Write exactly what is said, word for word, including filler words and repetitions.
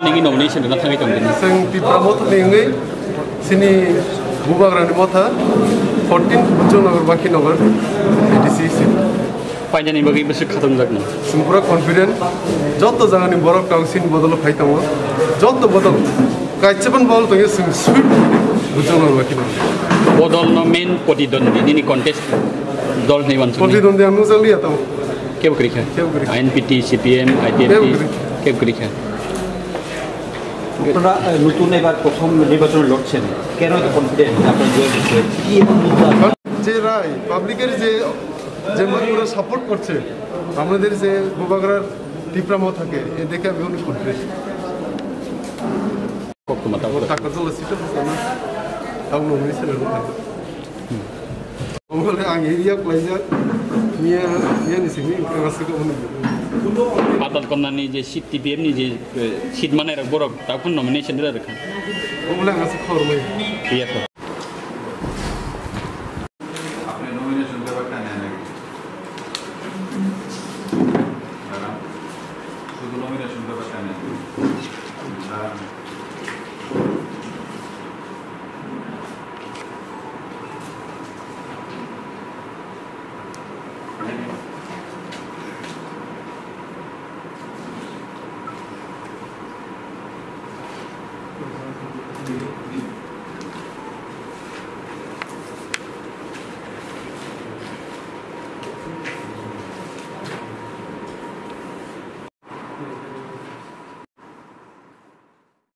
Nini nomination rwna thangwi tong dini. Chwng Tipra Motha ni wngwi chini Bubagrani Motha fourteen Bujongnagar Bakhinagar A D C seat. Painani bagwi bwswk khatung jakno. Chwng pura confident, joto jagani borok tong chini bodolo phai tongo, joto bodol kaisa ban bol tongya chwng sweep Bujongnagar Bakhinagar. Bodolno main protidwandi nini contest dol hinwi wansukni. Protidwandi ang nukjakliya tamo. Kebo kwrwi kha? Kebo kwrwi kha. I N P T, C P M, I P F T, kebo kwrwi kha. Kebo kwrwi kha. আপনারা, আহ, নতুন এবার প্রথম নির্বাচনে লড়ছেন, কেন এত কনফিডেন্ট যে আপনারা জয় জিতবেন? কি এমন মুদ্রা? যে রায়, পাবলিকের যে, যে মানুষরা সাপোর্ট করছে, আমাদের যে বুবাগরার টিপ্রামো থাকে, এ দেখে আমি অনেক confident. Kok tuma tak. Takar jala sita bukana. Tau no misa na. Obole ang area plaija. Mia, mia ni sini kanga sika ono. Patal konna ni je seat T P M ni je, eh, seat manai rok borok ta kun nomination rwrwkha. Obole ang asa khor mai. Iya ko. আপনি নমিনেশন পেপারটা নেন আগে। দাঁড়ান। শুধু নমিনেশন পেপারটা নেন। দাঁড়ান।